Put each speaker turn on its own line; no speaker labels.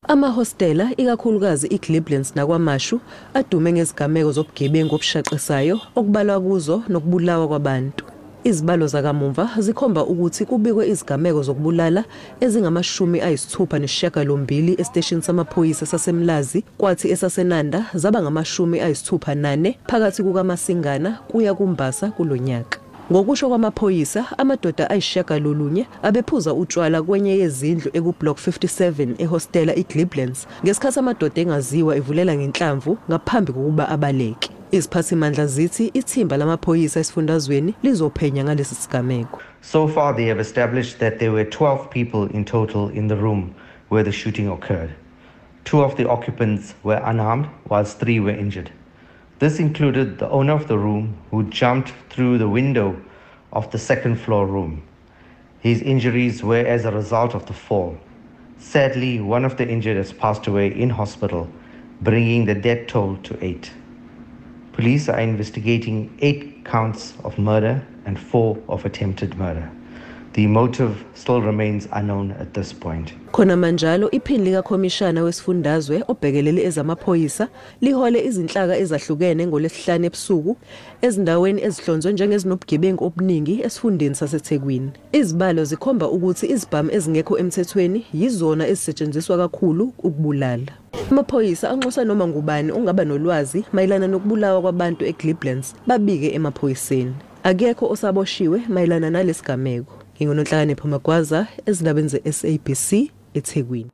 Amahostela, ikakhulukazi iGlebelands naKwaMashu, adume ngezigameko zobugebengu obushaqisayo okubalwa kuzo nokubulawa kwabantu. Izibalo zakamumva zikhomba ukuthi kubikwe izigameko zokubulala ezingama-68 esiteshini samaphoyisa saseMlazi, kwathi esaseNanda zaba ngama-64 phakathi kukaMasingana kuya kuMbasa kulo nyaka. Ngokusho kwamaphoyisa, amadoda 9 abephuza utshwala kwenye yezindlu eku-Block 57 ehostela iGlebelands ngesikhathi amadoda engaziwa evulela ngenhlamvu ngaphambi kokuba abaleke. Iziphathimandla zithi ithimba lamaphoyisa esifundazweni lizophenya ngalesi sigameko.
So far, they have established that there were 12 people in total in the room where the shooting occurred. 2 of the occupants were unarmed, whilst 3 were injured. This included the owner of the room, who jumped through the window of the second floor room. His injuries were as a result of the fall. Sadly, one of the injured has passed away in hospital, bringing the death toll to 8. Police are investigating 8 counts of murder and 4 of attempted murder. The motive still remains unknown at this point.
Khona manjalo, iphini likakhomishana wesifundazwe obhekelele ezamaphoyisa lihole izinhlaka ezahlukene ngoLwesihlanu ebusuku ezindaweni ezihlonzwe njengezinobugebengu obuningi esifundeni saseThekwini. Izibalo zikhomba ukuthi izibhamu ezingekho emthethweni yizona ezisetshenziswa kakhulu ukubulala. Amaphoyisa anxusa noma ngubani ongaba nolwazi mayelana nokubulawa kwabantu eGlebelands babike emaphoyiseni. Akekho osaboshiwe mayelana nalesigameko. NginguNonhlakanipho Magwaza ezindabeni ze-SABC eThekwini.